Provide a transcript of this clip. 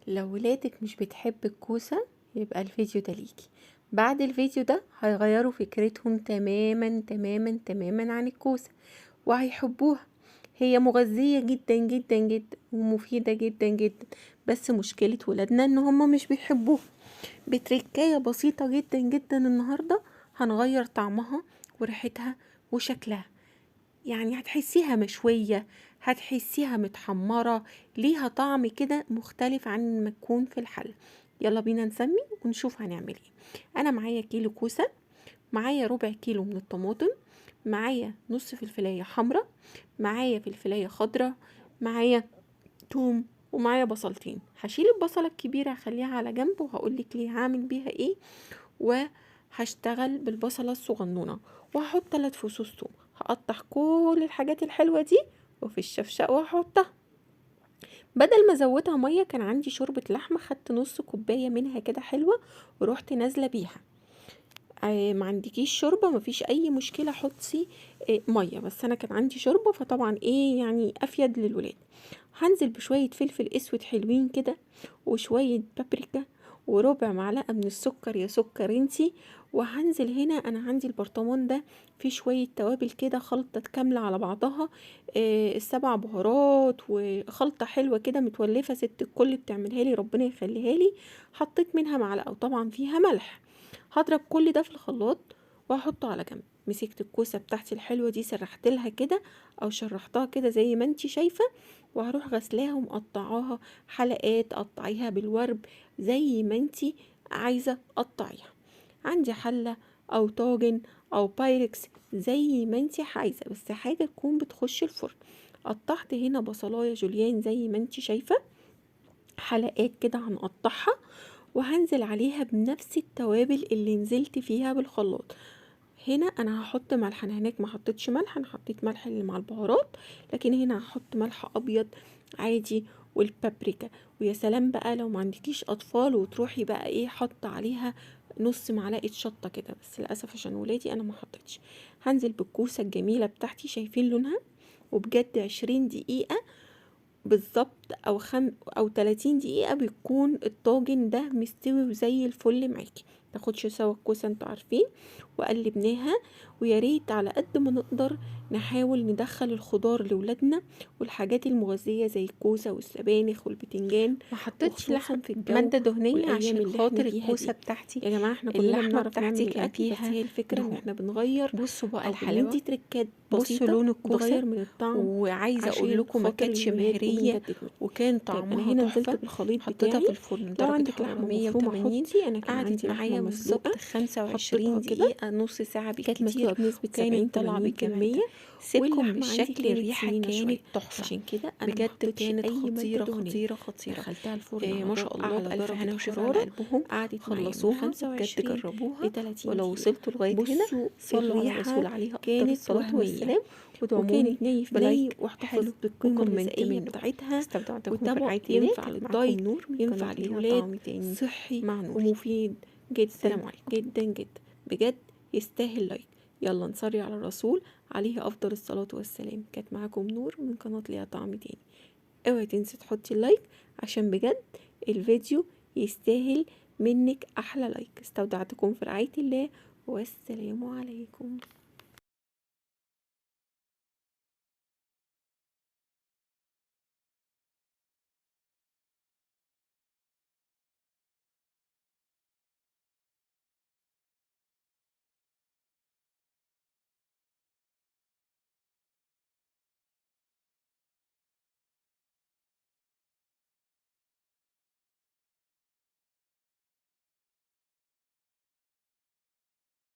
لو ولادك مش بتحب الكوسة يبقى الفيديو ده ليكي. بعد الفيديو ده هيغيروا فكرتهم تماما تماما تماما عن الكوسة وهيحبوها. هي مغذية جدا جدا جدا ومفيدة جدا جدا، بس مشكلة ولادنا ان هما مش بيحبوها. بتركاية بسيطة جدا جدا النهاردة هنغير طعمها وريحتها وشكلها، يعني هتحسيها مشوية، هتحسيها متحمرة، ليها طعم كده مختلف عن ما تكون في الحلة. يلا بينا نسمي ونشوف هنعمل ايه. انا معايا كيلو كوسة، معايا ربع كيلو من الطماطم، معايا نص فلفلاية حمرا، معايا فلفلاية خضرا، معايا توم، ومعايا بصلتين. هشيل البصلة الكبيرة هخليها على جنب وهقولك ليه هعمل بيها ايه، وهشتغل بالبصلة الصغنونة، وهحط 3 فصوص توم. هقطع كل الحاجات الحلوة دي وفي الشفشق وهحطها. بدل ما ازودها مية، كان عندي شوربة لحمة، خدت نص كوباية منها كده حلوة ورحت نازلة بيها. ما عندكيش شوربة مفيش اي مشكلة، حطي مية، بس انا كان عندي شوربة فطبعا ايه يعني افيد للولاد. هنزل بشوية فلفل اسود حلوين كده، وشوية بابريكا، وربع معلقة من السكر يا سكر انتي. وهنزل هنا انا عندي البرطمان ده فيه شوية توابل كده، خلطة كاملة على بعضها، ال7 بهارات وخلطة حلوة كده متولفة، ست الكل بتعملها لي ربنا يخليها لي. حطيت منها معلقة، وطبعا فيها ملح. هضرب كل ده في الخلاط وهحطه على جنب. مسكت الكوسة بتاعتي الحلوة دي، سرحت لها كده او شرحتها كده زي ما انتي شايفة، وهروح غسلاها ومقطعاها حلقات، قطعيها بالورب زي ما انتي عايزة قطعيها. عندي حلة او طاجن او بايركس زي ما انتي عايزة، بس حاجة تكون بتخش الفرن. قطعت هنا بصلاية جوليان زي ما انتي شايفة حلقات كده هنقطعها، وهنزل عليها بنفس التوابل اللي نزلت فيها بالخلاط. هنا انا هحط ملح، انا هناك ما حطيتش ملح، انا حطيت ملح اللي مع البهارات، لكن هنا هحط ملح ابيض عادي والبابريكا. ويا سلام بقى لو ما عندكيش اطفال وتروحي بقى ايه حط عليها نص معلقه شطه كده، بس للاسف عشان ولادي انا ما حطيتش. هنزل بالكوسه الجميله بتاعتي، شايفين لونها، وبجد 20 دقيقه بالظبط او 30 دقيقه بيكون الطاجن ده مستوي وزي الفل معاكي. تاخدش سوا الكوسه انتوا عارفين. وقلبناها، ويا ريت على قد ما نقدر نحاول ندخل الخضار لولادنا والحاجات المغذيه زي الكوسه والسبانخ والبتنجان. ما حطيتش وخصوصاً لحم في الجو ماده دهنيه والأيام عشان اللي احنا خاطر فيها الكوسه دي. بتاعتي يا جماعه احنا كلنا اللحمه بنعرف نعمل بتاعتي كان الاكل، بس فيها هي الفكره ان دهون. احنا بنغير بصوا بقى او الحلاوه، بندي تريكات بصوا بسيطه لون الكوسه، بتغير من الطعم وعايزه اقول عشان لكم ما خاطر كانتش الولاد مهريه وبنجدد منه. وكان طيب انا طعمها هنا نزلت تحفه. بالخليط حطيتها بتاعي. في الفرن لو درجه عندك حراره لحمه مية مفرومه وتمانين، حطي، انا كان قعدت عندي لحمه معايا مسلوقه بالظبط 25 حطيتها كده، دقيقه، نص ساعه كانت بالكتير، مسلوقه بنسبه وكانت 70 طالعه 80 في بالجمال ده. المية، سيبكم واللحمه عندي بالشكل، كانت الريحه سمينه كانت شويه، تحفه عشان كده انا ما بجد، حطيتش كانت اي ماده خطيره دهنيه. خطيره خطيره. دخلتها الفرن ما على شاء الله اعلى بألف درجه هنا وشفا على حراره، قلبهم. قعدت معايا من خلصوها بجد، 25 جربوها، ل 30 ولو دقيقه. وصلتوا لغايه هنا بصوا صلوا على الريحه الرسول عليه افضل كانت الصلاه وهميه، والسلام، ودعموني وكانت ني في ني، ب like واحتفظت حلو بالقيمه و comment الغذائيه منكم. بتاعتها. استودعتكم وطبق برعاية الله. ينفع كانت معاكم للدايت، نور من ينفع قناة ليها للولاد، طعم تاني صحي مع نور. ومفيد جدا السلام عليكم. جدا جدا، بجد يستاهل like. يلا نصلي على الرسول عليه افضل الصلاه والسلام. كانت معاكم نور من قناه ليها طعم تاني. اوعي تنسي تحطي ال like عشان بجد الفيديو يستاهل منك احلى like. استودعتكم في رعايه الله، والسلام عليكم.